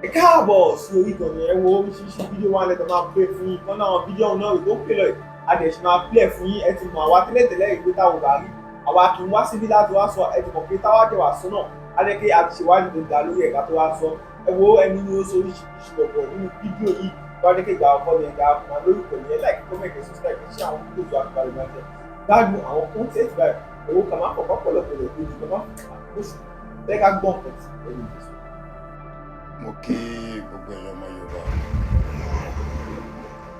Ẹ káàbọ̀ sí orí ìkànnì. Ẹ wo oríṣiríṣi fídíò wà lẹ́tọ̀ máa play fún yín kan náà. Fídíò náà rè tó ń pè lọ yìí, a dẹ̀ ṣì máa play fún yín. Ẹ ti mọ̀ àwa tẹ́lẹ̀tẹ́lẹ̀ ìgbé táwọn bá rí, àwa kì í wá síbí láti wá sọ. Ẹ ti mọ̀ pé táwa jẹ́ wá sọ náà, á jẹ́ pé a ti ṣèwádìí tó dáa lórí ẹ̀ka tó wá sọ. Ẹ wo ẹni ní ó sọ oríṣiríṣi ọ̀pọ̀ nínú fídíò yìí. Bá jẹ́ pé ìgbà ọkọ ni ẹ̀dá fún wa lórí ìkànnì ẹ̀, like, comment, ẹ̀ subscribe, ẹ̀ ṣe àwọn fídíò tó àgbàlẹ̀ máa jẹ gbádùn àwọn content báyìí. Owó kà máa pọ̀ pọ̀lọpọ̀ lè kojú kà máa oṣù ẹ ká gbọ́ nǹkan tí ẹni yìí sọ. Mo kí gbogbo ẹ̀yọ́ ọmọ Yorùbá,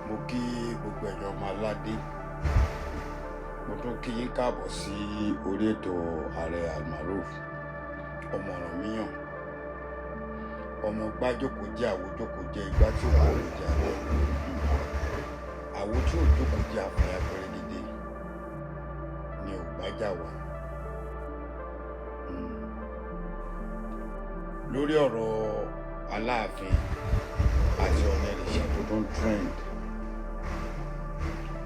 mo kí gbogbo ẹ̀yọ́ ọmọ aládé, mo tún kí yín káàbọ̀ sí orí ètò Ààrẹ Almaroof, ọmọ Ọ̀rànmíyàn, ọmọ gbájókòó jẹ́ àwòjókòó jẹ́ igbá tí ò kọ́ jẹ́ abẹ́ àwo tí ò jókòó jẹ́ àfàyà pẹrẹgẹdẹ ni ò gbájà wá. Lórí ọ̀rọ̀ Aláàfin àti Ọ̀nìrìṣà tó tún trend,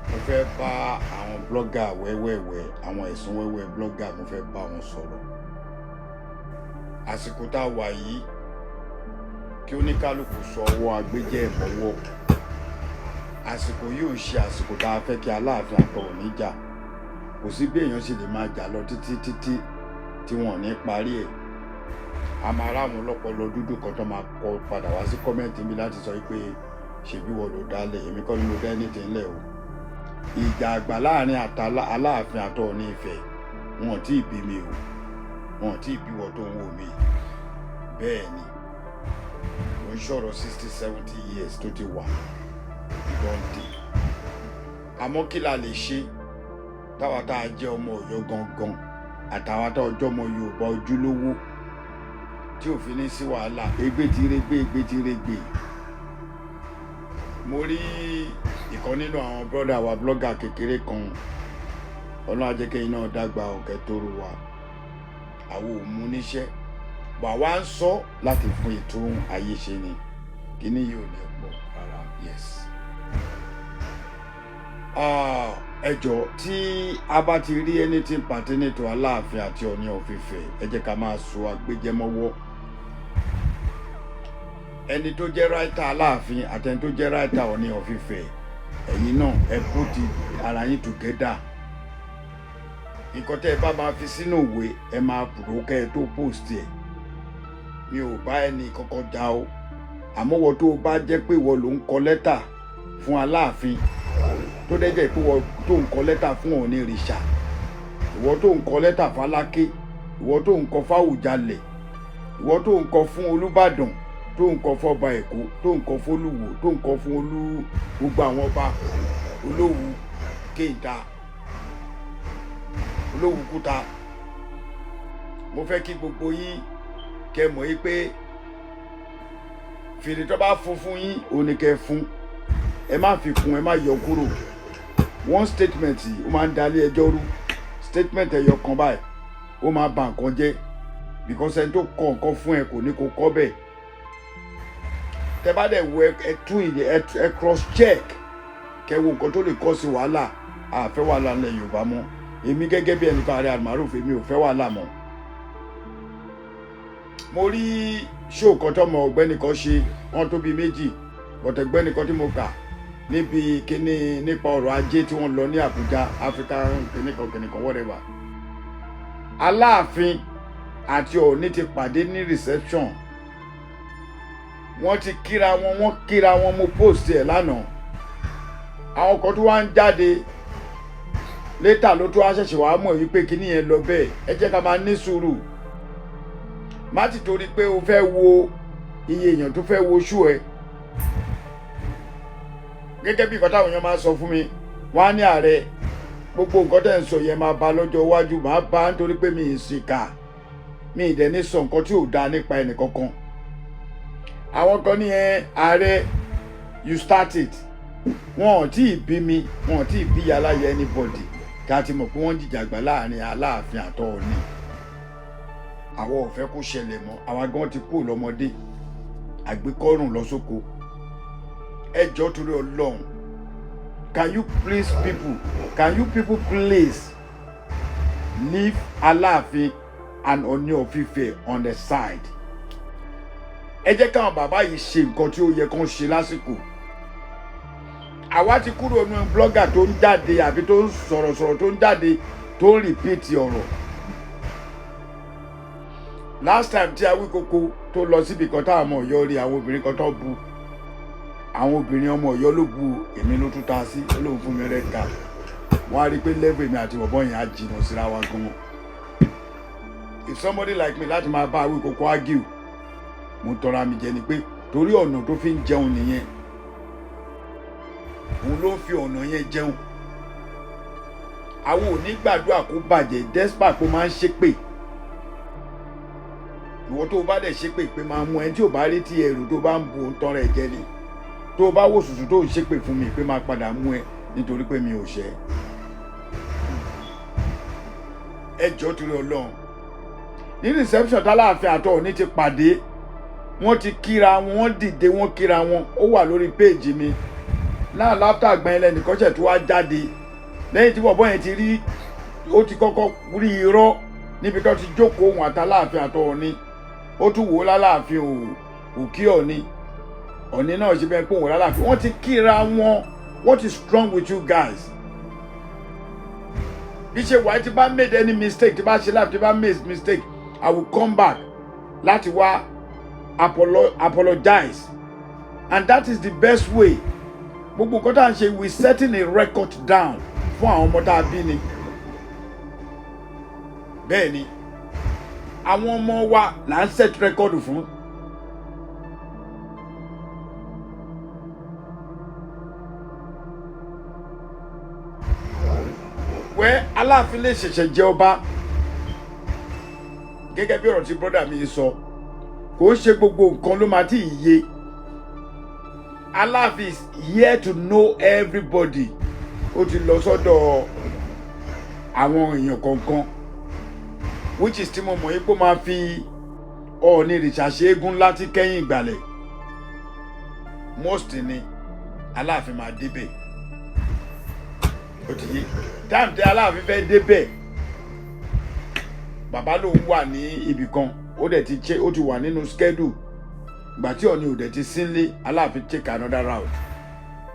mo fẹ́ bá àwọn blogger wẹ́wẹ́wẹ́, àwọn ẹ̀sùn wẹ́wẹ́ blogger, mo fẹ́ bá wọn sọ̀rọ̀. Àsìkò tá a wà yìí, kí oníkálukú sọ ọwọ́ agbéjẹ́ ìmọ̀wọ́. Àsìkò yìí ò ń ṣe àsìkò tá a fẹ́ kí Aláàfin àtọ̀ọ̀ní jà. Kò sí bí èèyàn ṣe lè máa jà lọ títí títí tí wọn ò ní parí ẹ̀. A máa ráwọn ọlọ́pọlọ dúdú kan tó máa kọ padà wá sí comment mi láti sọ pé ṣèbí wọ́n ló dálẹ̀. Èmi kọ́ ni mo dá anything lẹ̀ o. Ìjà àgbà láàrin Aláàfin àtọ̀ọ̀ní Ifẹ̀, wọn ò tí ì bí mi o, wọn ò tí ì bí wọ́n tó ń wò mí. Bẹ́ẹ̀ ni mo ń sọ̀rọ̀ 60, 70 years tó ti wà ìdọ́ǹdè. Àmọ́ kí la lè ṣe táwa tá a jẹ́ ọmọ Ọ̀yọ́ gangan, àtàwa tá ọjọ́ ọmọ Yorùbá ojúlówó, tí ò fi ní sí wàhálà? Egbe ti regbe, egbe ti regbe. Mo rí ìkan nínú àwọn brother wa, blogger kékeré kan. Ọlọ́run á jẹ́ kẹ́yìn náà dàgbà ọ̀kẹ́ tó rú wa. Àwọn ò mú níṣẹ́ wà wá ń sọ láti fún ètò ayé ṣe ni. Kíní yìí ò ní pọ̀ rárá. Yes. Ah, ẹ jọ̀ọ́, tí a bá ti rí anything pertaining to Aláàfin àti Ọọ̀ni of Ifẹ̀, ẹ jẹ́ ká máa so agbéjẹmọ́wọ́. Ẹni tó jẹ́ writer Aláàfin àti ẹni tó jẹ́ writer Ọọ̀ni of Ifẹ̀, ẹ̀yin náà ẹ put ara yín together. Nǹkan tẹ́ ẹ bá máa fi sínú ìwé, ẹ máa rò kẹ́ ẹ tó post ẹ̀. Mi ò bá ẹnì kankan jà o, àmọ́ wọ́n tó o bá jẹ́ pé ìwọ ló ń kọ lẹ́tà fún Aláàfin, tó dẹ́ jẹ́ pé ìwọ tó ń kọ lẹ́tà fún Ọọ̀ni ìrìṣà, ìwọ tó ń kọ lẹ́tà fáláké, ìwọ tó ń kọ fáwùjalẹ̀, ìwọ tó ń kọ fún Olúbàdàn, tó ń kọ fọba Èkó, tó ń kọ fólúwo, tó ń kọ fún olú, gbogbo àwọn ọba, Olówu Kéńtà, Olówu Kúta, mo fẹ́ kí gbogbo yín kẹ́ mọ̀ yí pé fèrè tó bá fún fún yín, òun ni kẹ́ fún. Ẹ má fi kún, ẹ má yọ kúrò. One statement, ó máa ń dalé ẹjọ́ rú. Statement ẹyọ kan báyìí, ó máa bà nǹkan jẹ́, because ẹni tó kọ nǹkan fún ẹ kò ní kó kọ́ bẹ́ẹ̀. Tẹ bá dẹ̀ wo, ẹ tún ìyẹn, ẹ cross check, kẹ wo nǹkan tó lè kọ́ sí wàhálà. Àfẹ́ wàhálà ńlẹ̀ Yorùbá mọ́. Èmi gẹ́gẹ́ bí ẹnìkan, Ààrẹ Almaroof, èmi ò fẹ́ wàhálà mọ́. Mo rí show kan tọmọ ọ̀gbẹ́ni kan ṣe, wọ́n tó bíi méjì, bọ̀tẹ̀gbẹ́ni kan tí mo kà níbi kíní nípa ọrọ̀ ajé tí wọ́n lọ ní Àbújá, African kíní kan kíní kan, whatever. Aláàfin àti Ọọ̀ni ti pàdé ní reception, wọ́n ti kíra wọn, wọ́n kíra wọn. Mo post ẹ̀ lánàá. Àwọn kan tó wá ń jáde later ló tó wá ṣẹ̀ṣẹ̀ wá mọ̀ wípé kíní yẹn lọ bẹ́ẹ̀. Ẹ jẹ́ ká máa ní sùúrù. Má ti torí pé o fẹ́ wo iye èèyàn tó fẹ́ wo show ẹ. Gẹ́gẹ́ bí nǹkan táwọn èèyàn máa ń sọ fún mi, wọ́n á ní, "Ààrẹ, gbogbo nǹkan tẹ̀ ń sọ yẹn máa ba lọ́jọ́ iwájú." Máa bá, nítorí pé mi ì ṣìkà, mi ì dẹ̀ ní sọ nǹkan tí ò dáa nípa ẹnì kankan. Àwọn kan ní, "Ẹ ààrẹ, you start it." Wọn ò tí ì bí mi, wọn ò tí ì bí aláyẹ anybody ká ti mọ̀ pé wọ́n jìjàgbá láàrin Aláàfin àtọ̀ọ̀ni. Àwọn ò fẹ́ kó ṣẹlẹ̀ mọ́. Àwa gan ti kú lọ́mọdé, àgbékọ́rùn lọ sóko. Ẹ jọ̀ọ́, torí Ọlọ́run, can you please people, can you people please leave Aláàfin and Ọọ̀ni of Ifẹ̀ on the side? Ẹ jẹ́ káwọn bàbá yìí ṣe nǹkan tí ó yẹ kán ṣe lásìkò. Àwa ti kúrò nínú blogger tó ń jáde àbí tó ń sọ̀rọ̀sọ̀rọ̀, tó ń jáde, tó ń repeat ọ̀rọ̀. Last time tí Awíkoko tó lọ síbi kan táwọn ọmọ Ọ̀yọ́ rí àwọn obìnrin kan tó bu, àwọn obìnrin ọmọ Ọ̀yọ́ ló bu, èmi ló tún ta sí, ó lóun fún mi red card. Wọ́n á rí i pé level èmi àti bọ̀bọ́ yẹn á jìnnà síra wa gan. If somebody like me láti máa bá Awíkoko argue, mo tọra mi jẹ ni, pé torí ọ̀nà tó fi ń jẹun nìyẹn, òun ló ń fi ọ̀nà yẹn jẹun. Àwọn ò ní gbàdúrà kó bàjẹ́, despite kó máa ń ṣépè. Ìwọ tó o bá dẹ̀ ṣépè pé máa mú ẹni tí ò bá rí tí ẹrù tó bá ń bu òun tọrọ ẹ jẹ ni. Tó o bá wò sùsù tó ń ṣépè fún mi pé máa padà mú ẹ nítorí pé mi ò ṣẹ ẹ. Jọ̀ọ́, torí Ọlọ́run, ní reception tálàáfin àtọ̀ ní ti pàdé, wọ́n ti kíra wọn, wọ́n dìde, wọ́n kíra wọn. Ó wà lórí péèjì mi náà. Láfítà gbọ́n ẹlẹ́nìkan ṣẹ̀ tó wá jáde lẹ́yìn tí bọ̀bọ́ yẹn ti rí, ó ti kọ́kọ́ rí irọ́ níbi tó ti jókòó òun àtàláàfin àtọ̀ ní. Ó tún wò ó lálàáfin ò kí Ọ̀ní, Ọ̀ní náà ṣe bẹ́ẹ̀ pé òun lálàáfin. Wọ́n ti kíra wọn. What is wrong with you guys? Bí ṣe wáyé, tí bá made any mistake, tí bá ṣe life, tí bá made mistake, I will come back láti wá apologize, and that is the best way. Gbogbo nǹkan tá à ń ṣe, we setting a record down fún àwọn ọmọ tá a bí ni. Bẹ́ẹ̀ ni, àwọn ọmọ wa là ń set record fún. Wẹ́ Aláàfin lè ṣẹ̀ṣẹ̀ jẹ ọba, gẹ́gẹ́ bí ọ̀rọ̀ tí brother mi sọ, kò ń ṣe gbogbo nǹkan ló máa tí ì yé. Aláàfin is here to know everybody. Ó ti lọ sọ́dọ̀ àwọn èèyàn kọ̀ọ̀kan, which is tí mo mọ̀ yín pé ó máa fi Ọọ̀ni ìrìṣà ṣe eégún láti kẹ́yìn ìgbàlẹ̀. Most ni Aláàfin máa débẹ̀. Ó ti yé time tí Aláàfin fẹ́ débẹ̀. Bàbá lòun wà ní ibì kan, ó dẹ̀ ti ṣe, ó ti wà nínú schedule. Ìgbà tí Ọọ̀ni ò dẹ̀ ti sínlé, Aláàfin take another route.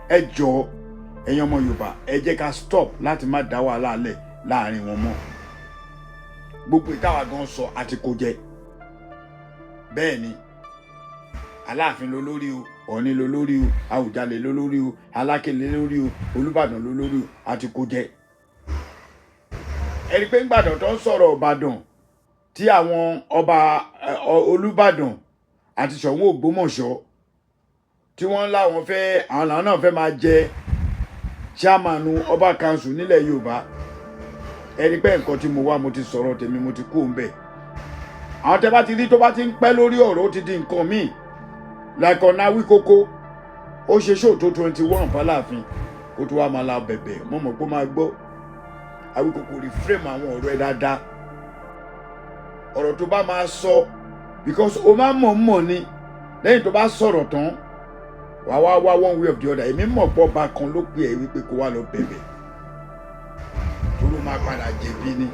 Ẹ jọ̀ọ́, ẹ̀yin ọmọ Yorùbá, ẹ jẹ́ ká stop láti má dá wàhálà lẹ̀ láàrin wọn mọ́. Gbogbo ìtawà gan sọ àti kò jẹ bẹ́ẹ̀ ni. Aláàfin ló lórí o, Ọọ̀ni ló lórí o, Àwùjalẹ̀ ló lórí o, Alákèlè lórí o, Olúbàdàn ló lórí o, àti kò jẹ. Ẹni pé ńgbàdàn tó ń sọ̀rọ̀ Ìbàdàn, tí àwọn ọba Olúbàdàn àti Ṣọ̀ún Ògbómọ̀ṣọ́ tí wọ́n láwọn fẹ́, àwọn làwọn náà fẹ́ máa jẹ chairman ọba council nílẹ̀ Yorùbá. Ẹni pé nǹkan tí mo wá, mo ti sọ̀rọ̀ tèmi, mo ti kú òun bẹ̀. Àwọn tẹ́ bá ti rí tó bá ti ń pẹ́ lórí ọ̀rọ̀, ó ti di nǹkan míì, like ọ̀nà Awíkókó. Ó ṣe show tó 21 fàlàfin kó tó wá máa la bẹ̀bẹ̀. Mo mọ̀ pé ó máa gbọ́. Awíkókó, reframe àwọn ọ̀rọ̀ ẹ̀ dáadáa, ọ̀rọ̀ tó bá máa sọ, because o máa mọ̀ mọ̀ ni. Lẹ́yìn tó bá sọ̀rọ̀ tán, wàá wá wá one way of the other. Èmi mọ̀ pọ̀ ọba kan ló pè é wípé kó wá lọ bẹ̀bẹ̀, torí ó máa padà jẹ̀bi ni,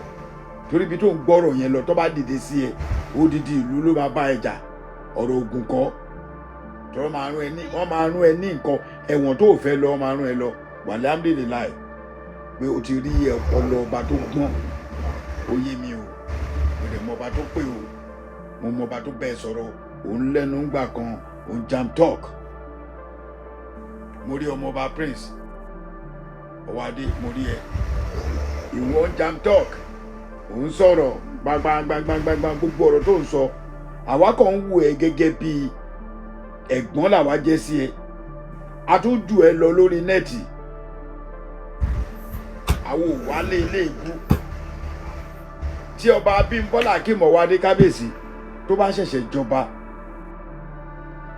torí ibi tó ń gbọ́rọ̀ yẹn lọ, tó bá dìde sí ẹ, odidi ìlú ló máa bá ẹ jà. Ọ̀rọ̀ ògùn kọ́ tọ́rọ máa rún ẹ ní, wọ́n máa rún ẹ ní nǹkan ẹ̀wọ̀n tó fẹ́ lọ, wọ́n máa rún ẹ lọ. Wàlámdìlélàì pé o ti rí ọpọlọ ọba tó gbọ́n. Ó yé mi o, mo dẹ̀ mọ ọba tó pè o, mo mọ ọba tó bẹ́ẹ̀ sọ̀rọ̀. Òun lẹ́nu ńgbà kan, òun jam talk. Mo rí ọmọ ọba Prince Ọwádé, mo rí ẹ, ìwọ ń jam talk, òun sọ̀rọ̀ gbangbangbangbangbangba. Gbogbo ọ̀rọ̀ tó ń sọ, àwa kàn ń wù ẹ́ gẹ́gẹ́ bí ẹ̀gbọ́n làwa jẹ́ sí ẹ. A tún jù ẹ lọ lórí net. Àwọn ò wálé ilé ìbú tí ọba Abímbọ́lá Akeem Ọwádé kábíyèsí tó bá ṣẹ̀ṣẹ̀ jọba.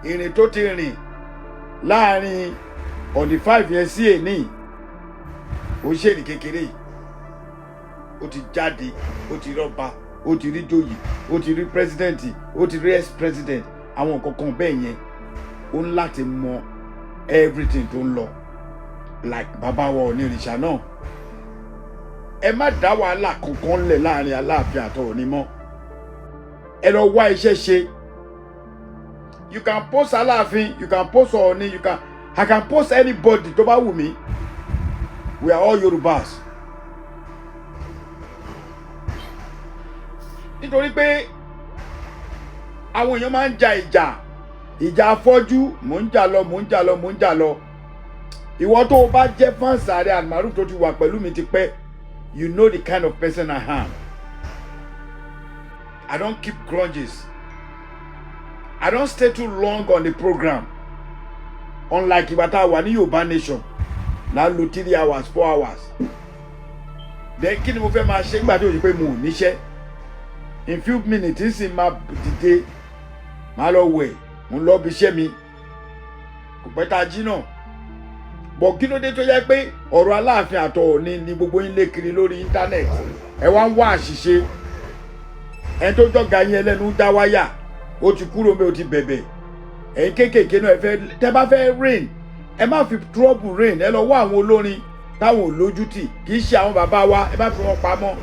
Ìrìn tó ti rìn láàrin on the 5 yẹn sí èní, ó ṣèrìn kékeré yìí. Ó ti jáde, ó ti rọ́ba, ó ti rí joyè, ó ti rí president, ó ti rí ex-president, àwọn nǹkan kan bẹ́ẹ̀ yẹn. Ó ń láti mọ everything tó ń lọ, like bàbá wa Onírìṣà náà. Ẹ má dá wàhálà kankan lẹ̀ láàrin Aláàfin àtọ̀ọ̀ní mọ́. Ẹ lọ wá iṣẹ́ ṣe. You can post Aláàfin, you can post Ọọ̀ni, you can I can post anybody tó bá wù mí. We are all Yorùbás. Nítorí pé àwọn èèyàn máa ń ja ìjà, ìjà afọ́jú. Mò ń jà lọ, mò ń jà lọ, mò ń jà lọ. Ìwọ tó o bá jẹ́ fans Ààrẹ Almaroof tó ti wà pẹ̀lú mi ti pẹ́, you know the kind of person I am. I don't keep grudges. I don't stay too long on the program, unlike ìgbà tá a wà ní Yorùbá Nation là ń lo 3 hours, 4 hours. Then kí ni mo fẹ́ máa ṣe nígbà tó yẹ pé mo ò níṣẹ́? In few minutes sì máa dìde, máa lọ wẹ̀, mo ń lọ bí iṣẹ́ mi. Kò pẹ́ tá a jí náà bọ̀. Kí ló dé tó yẹ pé ọ̀rọ̀ Aláàfin àti Ọọ̀ni ni gbogbo yín lé kiri lórí íńtánẹ́ẹ̀tì? Ẹ wá ń wá àṣìṣe. Ẹni tó jọ̀gá yín ẹlẹ́nu dá wáyà, ó ti kúrò mbẹ́, ó ti bẹ̀bẹ̀. Ẹ̀yin kéékèèké náà, ẹ fẹ́ tẹ́ bá fẹ́ reign, ẹ má fi trouble reign. Ẹ lọ wá àwọn olórin táwọn ò lójútì, kì í ṣe àwọn bàbá wa, ẹ má fi wọn pamọ́.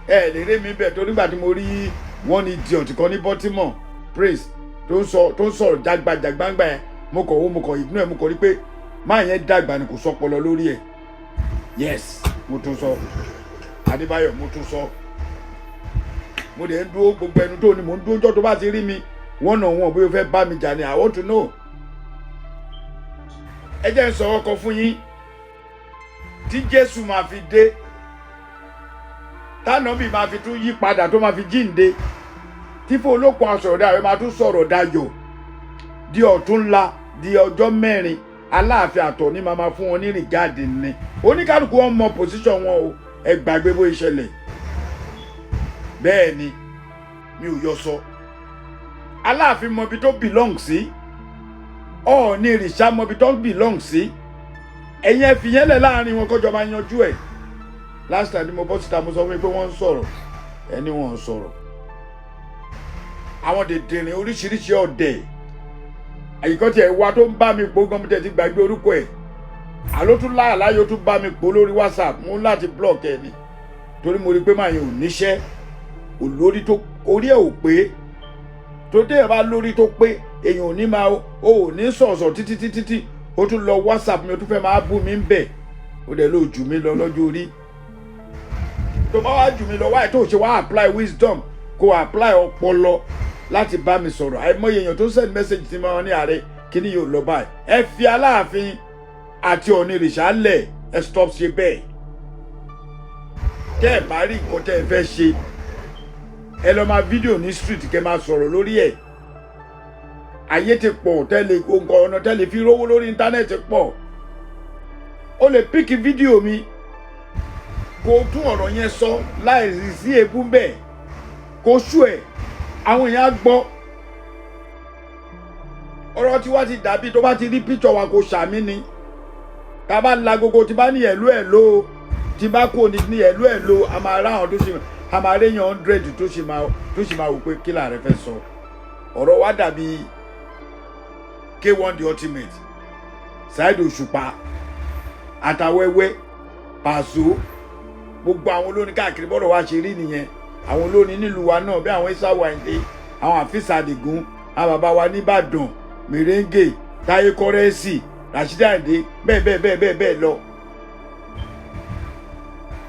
Ẹ lè rí mi bẹ̀ tó nígbà tí mo rí one idiot kan ní Baltimore, Praise, tó ń sọ̀rọ̀ jágbajàgbangba yẹn, mo kàn wó, mo kàn ignore ẹ̀. Mo kàn rí pé máa yẹn dàgbà ni, kò sọpọlọ lórí ẹ̀. Yes, mo tún sọ, Adébáyọ̀, mo tún sọ. Mo dẹ̀ ń dúró, gbogbo ẹnu tó ni mo ń dúró. Jọ́ tó bá ti rí mi one on one, bóyá o fẹ́ bá mi jà ni, I want to know. Ẹ jẹ́ n sọ̀rọ̀ kan fún yín. Tí Jésù máa fi dé, tánàbì máa fi tún yí padà, tó máa fi jíǹde, tí fún olókun asọ̀rọ̀ dayọ̀ máa tún sọ̀rọ̀ dayọ̀ di ọ̀túnla, di ọjọ́ 4, Aláàfin àti Ọọ̀ni máa máa fún wọn ní regard ni. Oníkálukú wọn mọ position wọn o. Ẹ gbàgbé bó ṣẹlẹ̀. Bẹ́ẹ̀ ni, mi ò yọ sọ. Aláàfin mọ ibi tó belong sí, Ọọ̀ni ìrìṣà mọ ibi tó belong sí. Ẹ̀yin ẹ fi yẹn lẹ̀ láàrin wọn kọjọ máa yanjú ẹ̀. Last time ni mo bọ́ síta, mo sọ fún mi pé wọ́n ń sọ̀rọ̀, ẹni wọ́n ń sọ̀rọ̀, àwọn dèdèrìn oríṣiríṣi ọ̀dẹ̀. Àyíkọ́ tiẹ̀ wá tó ń bá mi pò gan, mo tẹ̀ ti gbàgbé orúkọ ẹ̀. Àló tún láyà láyò tún bá mi pò lórí WhatsApp. Mo ń láti block ẹ ni, torí mo rí i pé màá yẹn ò níṣẹ́, ò lórí, tó orí ẹ̀ ò pé. Tó dé ẹ̀ bá lórí tó pé, èèyàn ò ní máa o ò ní sọ̀sọ̀ títí títí tí ó tún lọ WhatsApp mi, ó tún fẹ́ máa bú mi ń bẹ̀. Ó dẹ̀ ló jù mí lọ lọ́jọ́ orí. Tó bá wá jù mí lọ, wáyé tó ṣe wá apply wisdom, kó apply ọpọlọ láti bá mi sọ̀rọ̀? Àìmọye èèyàn tó send message tí mo ní, "Ààrẹ, kíní yóò lọ báyìí." Ẹ fi Aláàfin àti Ọ̀nìrìṣà lẹ̀, ẹ stop ṣe bẹ́ẹ̀. Tẹ́ ẹ bá rí nǹkan tẹ́ ẹ fẹ́ ṣe, ẹ lọ máa fídíò ní street, kẹ́ máa sọ̀rọ̀ lórí ẹ̀. Ayé ti pọ̀ tẹ́lẹ̀, nǹkan ọ̀nà tẹ́lẹ̀ fi rówó lórí íńtánẹ́ẹ̀tì pọ̀. O lè pick fídíò mi, kó o tún ọ̀rọ̀ yẹn sọ láì sí èébú bẹ́ẹ̀, kó sú ẹ̀, àwọn èèyàn á gbọ́. Ọ̀rọ̀ tí wá ti dàbí tó bá ti rí píṣọ̀ wa, kó ṣàmì ni. Tá a bá la gbogbo tí bá ní ẹ̀lú ẹ̀ ló tí bá kú ní ẹ̀lú ẹ̀ ló, a máa rá àwọn tó ṣe, a máa réyàn 100 tó ṣe máa wò pé kí làárẹ̀ fẹ́ sọ. Ọ̀rọ̀ wa dàbí K1 The Ultimate, Saheed Òṣùpá, Àtàwẹ́wẹ́, Pàṣọ, gbogbo àwọn olórin káàkiri. Bọ́dọ̀ wa ṣe rí nìyẹn. Àwọn olórin nílùú wa náà, bí àwọn Isa Wayinde, àwọn Àfíìsì Àdìgún, àwọn bàbá wa nìbàdàn, Mèrèǹgè, Táyé Kọ́rẹ́sì, Rashidi Àyìndé, bẹ́ẹ̀ bẹ́ẹ̀ bẹ́ẹ̀ bẹ́ẹ̀ bẹ́ẹ̀ lọ.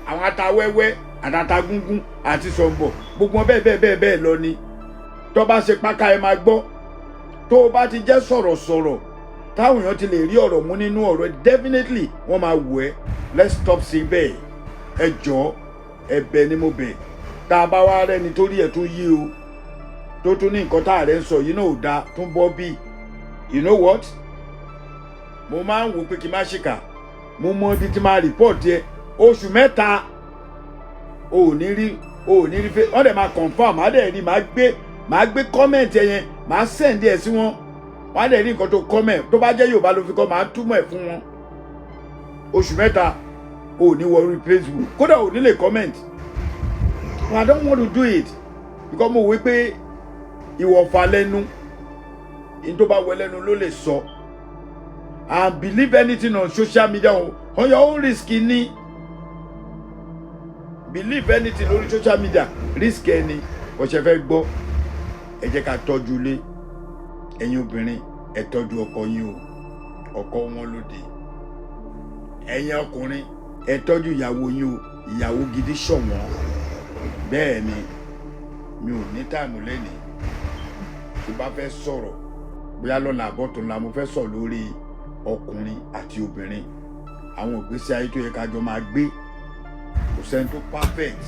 Àwọn atawẹ́wẹ́ àtàtàgúngún àti sọ̀nbọ̀, gbogbo wọn bẹ́ẹ̀ bẹ́ẹ̀ bẹ́ẹ̀ bẹ́ẹ̀ lọ ni. Tó bá ṣe páká, ẹ máa gbọ́. Tó o bá ti jẹ́ sọ̀rọ̀sọ̀rọ̀ táwọn èèyàn ti lè rí ọ̀rọ̀ mú nínú ọ̀rọ̀ ẹ, definitely wọ́n máa wù ẹ́. Let's stop sí bẹ́ẹ̀. Ẹ jọ̀ọ́, ẹ̀bẹ̀ ni mo bẹ̀. Tá a bá wá rẹ́ni torí ẹ̀ tó yí o, tó tún ní nǹkan tá a rẹ̀ ń sọ yìí náà ò dáa, tún bọ́ bí, you know what, mo máa ń wò pé kí n má ṣìkà. Mo mọ ibi tí máa report ẹ. Oṣù 3 o ò ní rí, o ò ní rí fẹ́. Wọ́n dẹ̀ máa confirm, má dẹ̀ rí, máa gbé comment ẹ yẹn, máa send ẹ sí wọn. Wọ́n á dẹ̀ rí nǹkan tó comment. Tó bá jẹ́ Yorùbá ló fi kọ́, máa túmọ̀ ẹ̀ fún wọn. Oṣù 3 o ò ní wọ orí Facebook, kódà o ò ní lè comment. I don't want to do it because mo wí pé ìwọ̀fà lẹ́nu ní, tó bá wẹ lẹ́nu ló lè sọ. And believe anything on social media on your own risk ni. Believe anything lórí social media, risk ẹni. Ọ̀sẹ̀ fẹ́ gbọ́, ẹ jẹ́ ká tọ́jú ilé. Ẹ̀yin obìnrin, ẹ tọ́jú ọkọ yín o, ọkọ wọn lóde. Ẹ̀yin ọkùnrin, ẹ tọ́jú ìyàwó yín o, ìyàwó gidi ṣọ̀wọ́n. Bẹ́ẹ̀ ni, mi ò ní time lẹ́nìí. Tí bá fẹ́ sọ̀rọ̀, bóyá lọ́la àbọ̀tún la mo fẹ́ sọ lórí ọkùnrin àti obìnrin, àwọn ìgbésí ayé tó yẹ ká jọ máa gbé. Kò sẹ́ni tó perfect.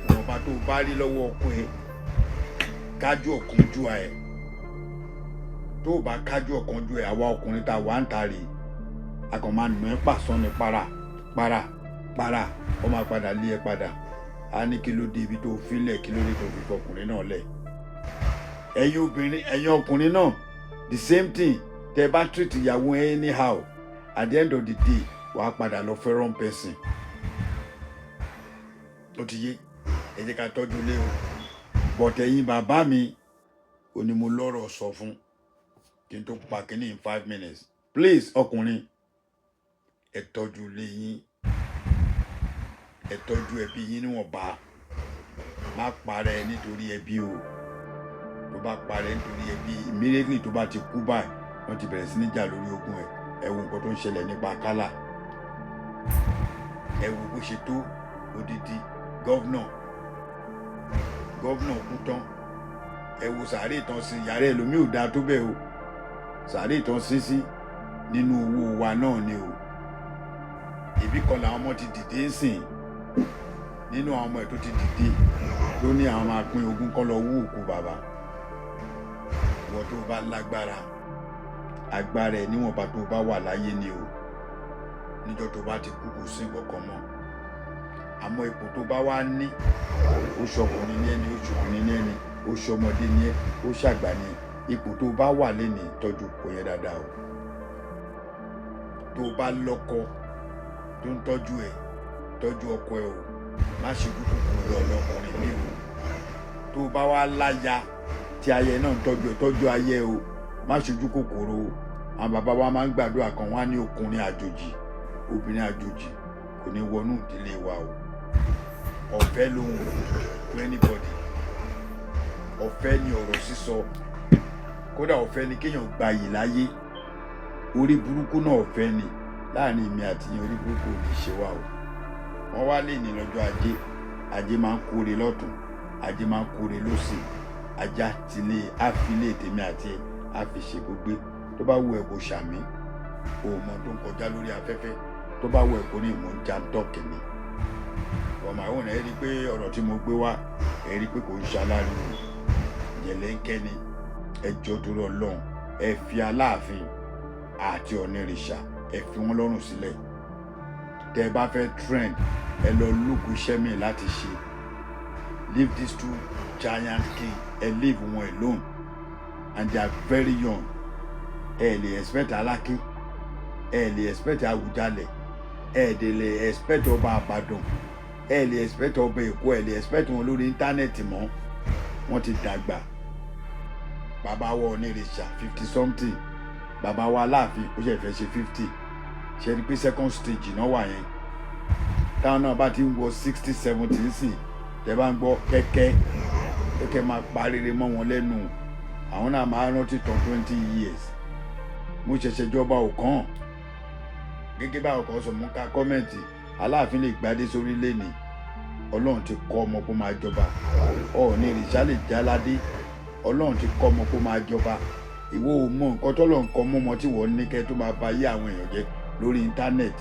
Ìwọ̀nba tó bá rí lọ́wọ́ ọkọ ẹ, kájú ọ̀kánjúà ẹ. Tó o bá kájú ọ̀kánjú ẹ, àwa ọkùnrin tá a wà ń ta rèé, a kàn máa nà ẹ́ pàṣán ní para para para, ó máa padà lé ẹ padà. Á ní kí ló dé ibi tó filẹ̀, kí ló dé tó fi fọkùnrin náà lẹ̀. Ẹ̀yin obìnrin, ẹ̀yin ọkùnrin náà, the same thing. Tẹ́ bá treat ìyàwó anyhow, at the end of the day, wàá padà lọ fẹ́ wrong person. Ó ti yé. Ẹ jẹ́ ká tọ́jú ilé o. But ẹ̀yin bàbá mi ò ní mo lọ́rọ̀ sọ fún kí n tó pa kínní in 5 minutes. Please, ọkùnrin, ẹ tọ́jú ilé yín, ẹ tọ́jú ẹbí yín níwọ̀nba. Má parẹ́ nítorí ẹbí o. Tó bá parẹ́ nítorí ẹbí, immediately tó bá ti kú báyìí, wọ́n ti bẹ̀rẹ̀ sí ní jà lórí ogún ẹ̀. Ẹ wo nǹkan tó ń ṣẹlẹ̀ nípa Akálà. Ẹ wo bó ṣe tó odidi governor. Governor kú tán, ẹ wo sàárè tán sí yàrá ẹlòmíì ò dáa tó bẹ́ẹ̀ o. Sàárè tán sí sí nínú owó wa náà ni o. Ìbí kan làwọn ọmọ ti dìde ń sìn. Nínú àwọn ọmọ ẹ̀ tó ti dìde ló ní àwọn máa pín ogún kọ́ lọ wú òkú bàbá. Ìwọ tó bá lágbára, agbára ẹ níwọ̀nba tó bá wà láyé ni o. Níjọ́ tó bá ti kú, kò sí nǹkan kan mọ́. Àmọ́ ipò tó bá wá ní, ó ṣọkùnrin ní ẹni, ó ṣọkùnrin ní ẹni, ó ṣọmọdé ní ẹ, ó ṣàgbà ní ẹ, ipò tó bá wà lénìí, tọ́jú kò yẹ dáadáa o. Tó bá lọ́kọ tó ń tọ́jú ẹ, tọ́jú ọkọ ẹ o. Má ṣe kúkú lọ lọkùnrin mi o. Tó bá wá láya tí ayẹ náà ń tọ́jú ẹ, tọ́jú ayẹ o. Má ṣojú kòkòrò o. Àwọn bàbá wa máa ń gbàdúrà kan, wá ní ọkùnrin àjòjì, obìnrin àjòjì kò ní wọnú ìdílé wa o. Ọ̀fẹ́ lóhùn fún anybody, ọ̀fẹ́ ni ọ̀rọ̀ sísọ, kódà ọ̀fẹ́ ni kéèyàn gba yìí láyé. Orí burúkú náà ọ̀fẹ́ ni láàrin èmi àti yín. Orí burúkú ò ní ṣe wá o. Wọ́n wá lè ní lọ́jọ́ Ajé. Ajé máa ń kóre lọ́tún, Ajé máa ń kóre lọ́sì. Ajá tilé àfilé tèmi àti ẹ á fi ṣe gbogbo. Tó bá wù ẹ́ kó ṣàmì o, mọ tó ń kọjá lórí afẹ́fẹ́. Tó bá wù ẹ́ kó ní ìmọ̀ ń já ń tọ́kì ni ọmọ àwọn ẹ̀ rí i pé ọ̀rọ̀ tí mo gbé wá, ẹ̀ rí i pé kò ń ṣaláriwo jẹ̀lẹ́ńkẹ́ ni. Ẹ jọ̀ọ́, torí Ọlọ́run, ẹ fi Aláàfin àti Ọ̀nìrìṣà, ẹ fi wọ́n lọ́rùn sílẹ̀. Tẹ́ ẹ bá fẹ́ trend, ẹ lọ look iṣẹ́ mi láti ṣe. Leave these two giant king, ẹ leave wọn alone, and they are very young. Ẹ lè expect Aláké, ẹ lè expect Àwùjalẹ̀, ẹ dẹ̀ lè expect ọba Àbàdàn, ẹ lè expect ọba Èkó, ẹ lè expect wọn lórí internet mọ́. Wọ́n ti dàgbà. Bàbá wa Onírìṣà, 50 something. Bàbá wa Aláàfin, ó ṣe fẹ́ ṣe 50. Ṣe ni pé second stage náà wà yẹn. Táwọn náà bá ti ń wọ 60, 70 nsìn, tẹ bá ń gbọ́ kẹ́kẹ́ kẹ́kẹ́ máa parire mọ́ wọn lẹ́nu, àwọn náà máa rántí tán 20 years. Mo ṣẹ̀ṣẹ̀ jọba ọ̀kan gẹ́gẹ́ bá ọkọ̀ sọ mú ká comment. Aláàfin lè gbadé sórí lẹ́ni, Ọlọ́run ti kọ́ ọmọ kó máa jọba. Ọ̀ọ́ni ìrìṣà lè jáládé, Ọlọ́run ti kọ́ ọmọ kó máa jọba. Ìwọ ò mọ nǹkan tọ́lọ́run kọ́ mọ́mọ tí wọ́n ní kẹ́ tó máa ba ayé àwọn èèyàn jẹ́ lórí internet.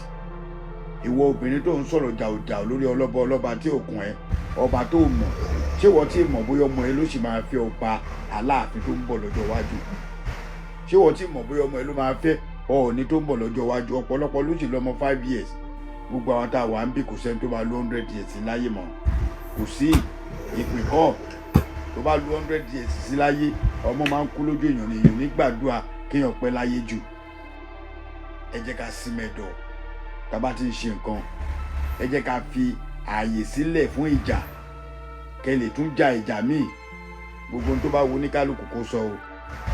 Ìwọ obìnrin tó ń sọ̀rọ̀ jàùjàù lórí ọlọ́ba, ọlọ́ba tí ò kún ẹ, ọba tó mọ̀, ṣé wọ́n tí mọ̀ bóyá ọmọ ẹ ló sì máa fẹ́ ọba Aláàfin tó ń bọ̀ lọ́jọ́ iwájú? Ṣé wọ́n tí mọ̀ bóyá ọmọ ẹ ló máa fẹ́ Ọọ̀ni tó ń bọ̀ lọ́jọ́ iwájú? Ọ̀pọ̀lọpọ̀ ló sì lọ́mọ 5 years. Gbogbo àwọn tá a wà ń bí, kò sẹ́ni tó máa lo 100 years láyé mọ́. Kò sí ìpín kọ́ tó bá lo 100 years sí láyé. Ọmọ máa ń kú lójú èèyàn ní èèyàn nígbàdúrà kéèyàn pẹ́ láyé jù. Ẹ jẹ́ ká sí mẹ́dọ̀ tá a bá ti ń ṣe nǹkan. Ẹ jẹ́ ká fi ààyè sílẹ̀ fún ìjà, kẹ́ lè tún ja ìjà míì. Gbogbo ohun tó bá wo ní kálukú kó sọ o.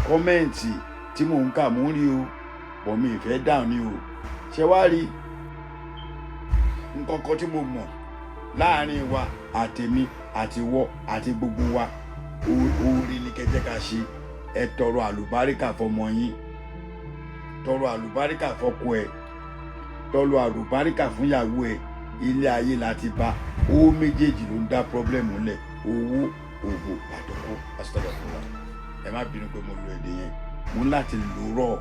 Comment tí mò ń kà, mò ń rí o, bọ̀ mi ì fẹ́ dáhùn ni o. Ṣé wá rí nǹkan kan tí mo mọ̀ láàrin wa, àtèmi àti wọ àti gbogbo wa, oore ni kẹjẹ ká ṣe. Ẹ tọrọ àlùbáríkà fọmọ yín, tọrọ àlùbáríkà fọkọ ẹ, tọrọ àlùbáríkà fúnyàwó ẹ. Ilé ayé láti bá owó méjèèjì ló ń dá problem lẹ̀: owó, òbò àtọkọ. Astagfirullah, ẹ má bínú pé mo lo èdè yẹn. Mo ń láti lò rọ̀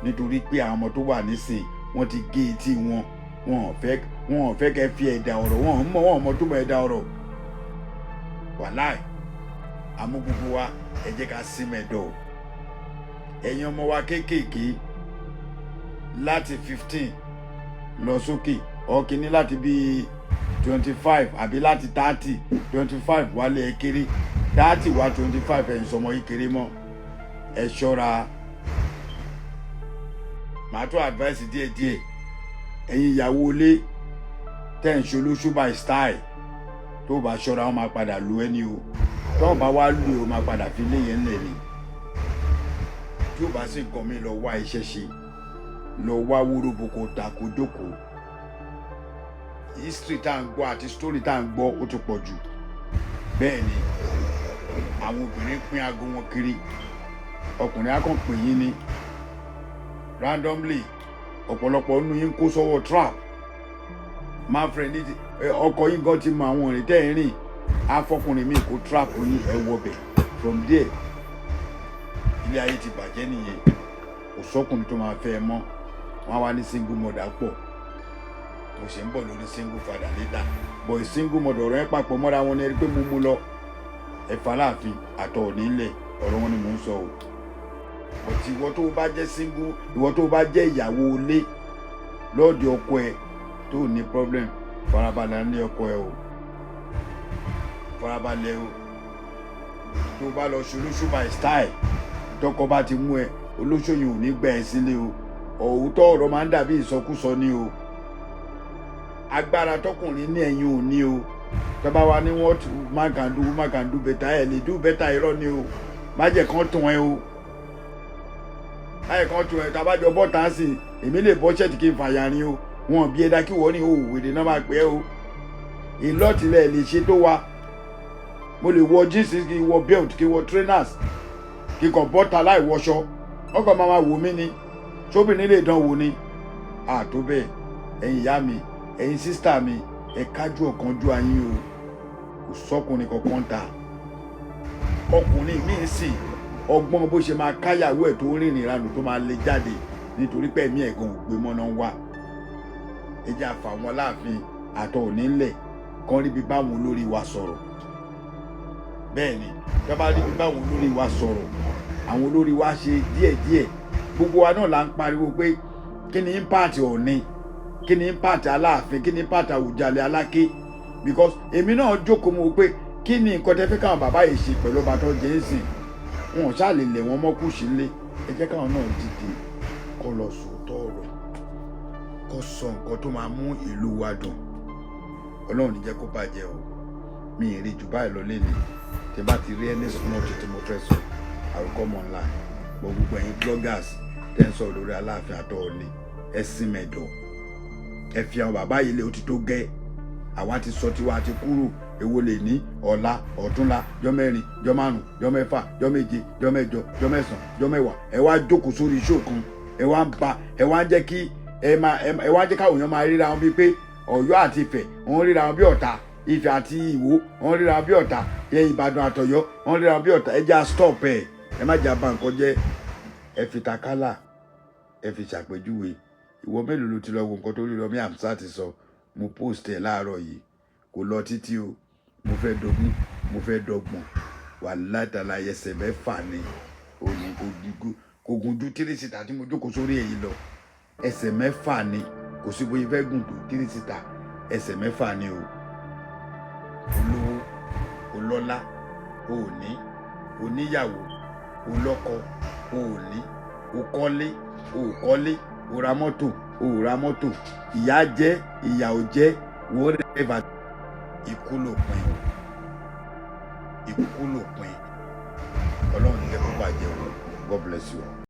nítorí pé àwọn ọmọ tó wà nísìn, wọ́n ti gé etí wọn. Wọn ò fẹ́ kẹ́ fi ẹ̀dà ọ̀rọ̀ wọn ò mọ̀, wọn ò mọ̀ tó mọ̀ ẹ̀dà ọ̀rọ̀. Wàláì, àmú gbogbo wa, ẹ jẹ́ ká sí mẹ́dọ̀. Ẹ̀yin ọmọ wa kéékèèké láti 15 lọ sókè, ọ̀kìnní láti bíi 25 àbí láti 30, 25 wálé, ẹ kéré. 30 wá 25, ẹ̀ ń sọmọ yìí kéré mọ́. Ẹ ṣọ́ra. Màá tó advice díẹ̀díẹ̀. Ẹ̀yin ìyàwó ilé tẹ́ ń ṣe olóṣù by style, tó bá ṣọ́ra, wọn máa padà lu ẹni o. Tó bá wá lù ẹ́, o máa padà fi ilé yẹn lẹ̀ ni. Tí o bá sì nǹkan mi, lọ wá iṣẹ́ ṣe, lọ wá wóróbo kó ta kó jókòó. History tá à ń gbọ́ àti story tá à ń gbọ́, ó ti pọ̀ jù. Bẹ́ẹ̀ ni àwọn obìnrin pín aago wọn kiri. Ọkùnrin á kàn pè yín ní randomly. Ọ̀pọ̀lọpọ̀ nínú yín kó sọ́wọ́ trap. Manfred ní ọkọ yín gan ti mọ àwọn ìrìn tẹ́ ẹ̀ rìn. Afọkùnrin mi kó trap yín, ẹ wọbẹ̀. From there, ilé ayé ti bàjẹ́ nìyẹn. Kò sọ́kùnrin tó máa fẹ́ ẹ mọ́. Wọ́n á wá ní single mother pọ̀. Mo ṣe ń bọ̀ lórí single father later, but single mother, ọ̀rọ̀ yẹn papọ̀ mọ́ra wọn ni. Ẹ rí pé mo mú lọ ẹ̀fà láàfin àtọ̀ òní ńlẹ̀, ọ̀rọ̀ wọn ni mò ń sọ o. But ìwọ tó bá jẹ́ single, ìwọ tó bá jẹ́ ìyàwó ilé lọ́ọ̀dì ọkọ ẹ tó ní problem, farabalẹ̀ ní ọkọ ẹ o, farabalẹ̀ o. Tó bá lọ ṣe olóṣù by style, tọkọ bá ti mú ẹ, olóṣòyìn ò ní gbà ẹ sílé o. Òótọ́ ọ̀rọ̀ máa ń dàbí ìsọkúsọ ni o. Agbára tọkùnrin ní, ẹ̀yin ò ní o. Tọ́ba wa ní what man can do, woman can do better, ẹ̀ lè do better. Irọ́ ni o. Má jẹ́ kán tún ẹ o, má jẹ́ kán tún ẹ. Tabajọ bọ́ tá a sì, èmi lè bọ́ ṣẹ́ẹ̀tì kí n fàyà rin o. Wọn bí ẹ̀dá kí wọ́n ní o wèrè náà máa pẹ́ o. Ìlọ́tìlẹ̀ lè ṣe tó wa. Mo lè wọ jeans, kí n wọ belt, kí n wọ trainers, kí n kàn bọ́ta láì wọṣọ. Wọ́n kàn máa wò mí ni. Sóbìnrin lè dán wò ni àtó bẹ́ẹ̀. Ẹ̀yin ìyá mi, ẹ̀yin sister mi, ẹ kájú ọ̀kanjú ayín o. Kò sọ́kùnrin kankan ta. Ọkùnrin míì sì ọgbọ́n bó ṣe máa káyàwó ẹ̀ tó ń rìnrìn ìranù tó máa lè jáde nítorí pé ẹ̀mí ẹ̀gan ò gbé mọ́ná wá. Ẹ jẹ́ àfà wọn láàfin àtọ̀ òní ńlẹ̀ kán ríbi báwọn olórí wa sọ̀rọ̀. Bẹ́ẹ̀ ni, tó bá ríbi báwọn olórí wa sọ̀rọ̀, àwọn olórí wa ṣe díẹ̀díẹ̀. Gbogbo wa náà là ń pariwo pé kí ni impact Ọọ̀ni, kí ni impact Aláàfin, kí ni impact Àwùjalẹ̀ Aláké? Because èmi náà jókòó, mo pé kí ni nǹkan tẹ́ fẹ́ káwọn bàbá yìí ṣe pẹ̀lú ọba tó jẹ́ ń sìn? Wọn ò ṣáà lè lẹ̀ wọ́n mọ́ kùsì ńlé. Ẹ jẹ́ káwọn náà dìde kó lọ sòótọ́ ọ̀rọ̀, kó sọ nǹkan tó máa mú ìlú wa dùn. Ọlọ́run ní jẹ́ kó bàjẹ́ o. Mi ì rí jù báyìí lọ lẹ́nu. Tí bá ti rí ẹni small tí mo fẹ́ sọ, àrùkọ́ mọ̀ ńlá gbọ́. Gbogbo ẹ̀yin bloggers tẹ́ ń sọ̀rọ̀ lórí Aláàfin àtọ̀ọ̀ni, ẹ sin mẹ̀dọ̀, ẹ fi àwọn bàbá yìí lé. Ó ti tó gẹ́. Àwa ti sọ tiwa, ti kúrò. Èwo lè ní ọ̀la, ọ̀túnla, jọ́ mẹ́rin, jọ́ márùn, jọ́ mẹ́fà, jọ́ méje, jọ́ mẹ́jọ, jọ́ mẹ́sàn, jọ́ mẹ́wàá, ẹ wá jókòó sórí iṣẹ́ kan, ẹ wá ń ba, ẹ wá ń jẹ́ kí ẹ máa ẹ wá ń jẹ́ káwọn èèyàn máa ríra wọn bíi pé Ọ̀yọ́ àti Ifẹ̀, wọ́n ríra wọn bí ọ̀tá. Ifẹ̀ àti Ìwó, wọ́n ríra wọn bí ọ̀tá. Ẹ Ìbàdàn àtọ̀yọ́, wọ́n ríra wọn bí ọ̀tá. Ẹ já stop ẹ. Ẹ má jà bà nǹkan jẹ́. Ẹ fi takálà, ẹ fi ṣàpèjúwe. Ìwọ mélòó ló ti lọ wo nǹkan tó rí Rọmí Hamzat sọ? Mo post ẹ láàárọ̀ yìí, kò lọ títí o. Mo fẹ́ dogún, mo fẹ́ dọgbọ̀n, wà látàlá ẹsẹ̀ mẹ́fà ni òní. Kò gùn ju three seater tí mo jókòó sórí èyí lọ. Ẹsẹ̀ mẹ́fà ni. Kò sí bóyá fẹ́ gùn tó three seater, ẹsẹ̀ mẹ́fà ni o. Olówó, olọ́lá, òní oníyàwó, olọ́kọ, òní òkọ́lé, òkọ́lé, òra mọ́tò, òra mọ́tò. Ìyá jẹ́, ìyà ò jẹ́, wọ́n rẹ̀ bá. Ikú ló pin o, ikú ló pin. Ọlọ́run ní kó bàjẹ́ o. God bless you all.